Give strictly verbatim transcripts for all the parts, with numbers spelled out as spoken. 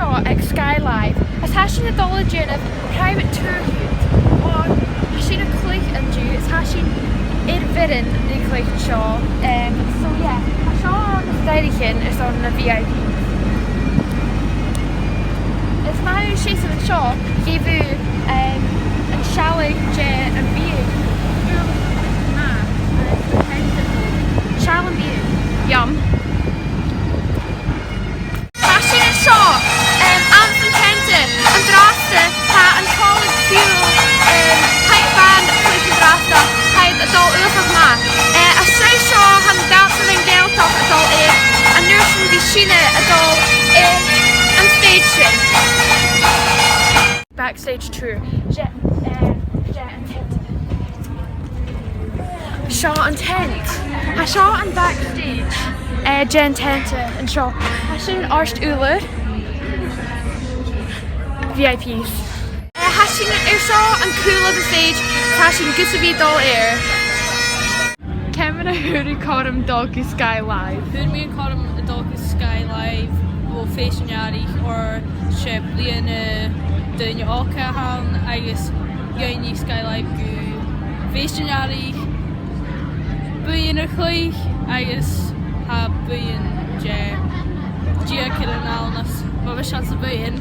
Seo aig Sky Live, is tha sinn a' dol a dhèanamh private tour dhut, oir tha sinn a' cluich an-diugh, is tha sinn air bhioran ri chluich an seo. Em, so yeah, tha seo ann an staidhrichean airson na V I Ps. Is ma tha sibh an seo, gheibh sibh, em, an sealladh de am biadh. Uill, ma, eh, seall am biadh. Yum. Tha sinn an seo, em, anns an teanta. An-dràsta, tha an còmhlan Fuel, em, pipe band a' cluich an-dràsta, tha iad a' dol uabhasach math. Eh, às dèidh seo, tha na dannsair Gàidhealach a' dol air, an uair sin bidh sinne a' dol air an stage sin. Backstage tour. Seo, eh, seo an tent. Seo an tent. Tha seo an backstage, eh, den tent, eh, an seo. Tha sin an àrd-ùrlar. V I Ps. Eh, tha sinn air seo an cùl an stage, tha sinn gus a bhith a' dol air. Ciamar a fhuair thu cothrom a dhol gu Sky Live? Fhuair mi an cothrom a dhol gu Sky Live o Fèis an Earraich, oir 's e bliadhna daoine òga a th' ann agus dh'fhaighnich Sky Live gu Fèis an Earraich buidheann a chluich agus tha buidheann de dh'fhiacaran ann, is bha mise anns a' bhuidheann.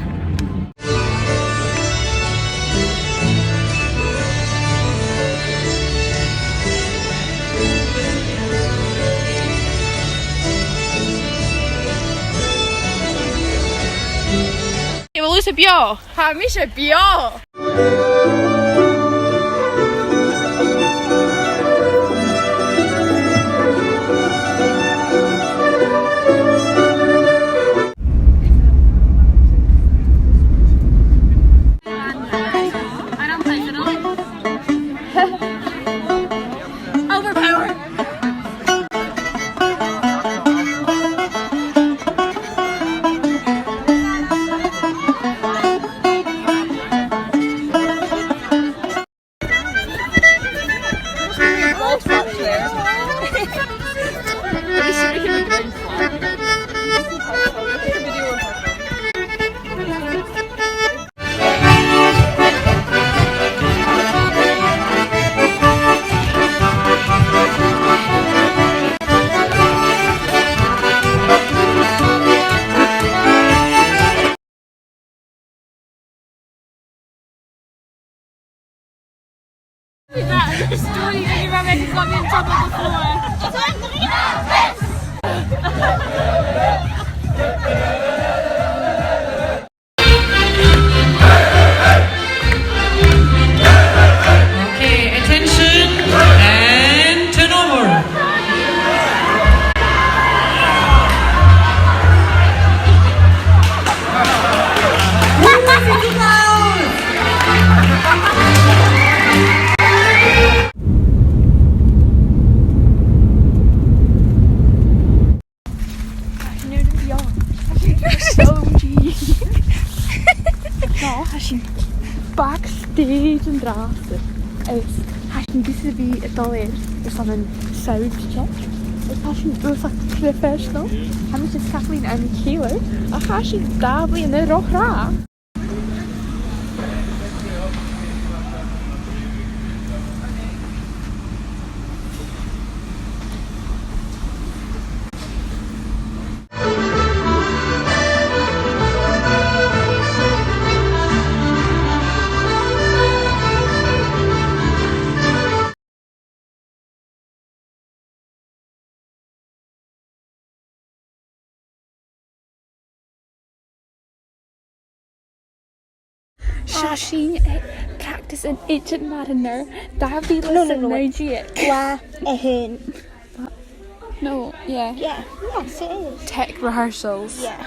A bheil thusa beò? Tha mise beò! Overpowered. That story that your mum had got me in trouble before. Okay, attention, and turn over. Tha sinn air an fheadhainn. Tha sinn so G. No, tha sinn backstage an-dràsta. Is tha sinn gus a bhith a' dol air, airson an sound check. Is tha sinn uabhasach professional. Tha mise is Kathleen ann an cèilidh, ach tha sinn dà bhliadhna ro thràth. Tha sinn a' practice an Ancient Mariner, dà mhìle 's a naoi deug. Latha a h-aon. No, yeah. Yeah, yes, it is. Tech rehearsals. Yeah.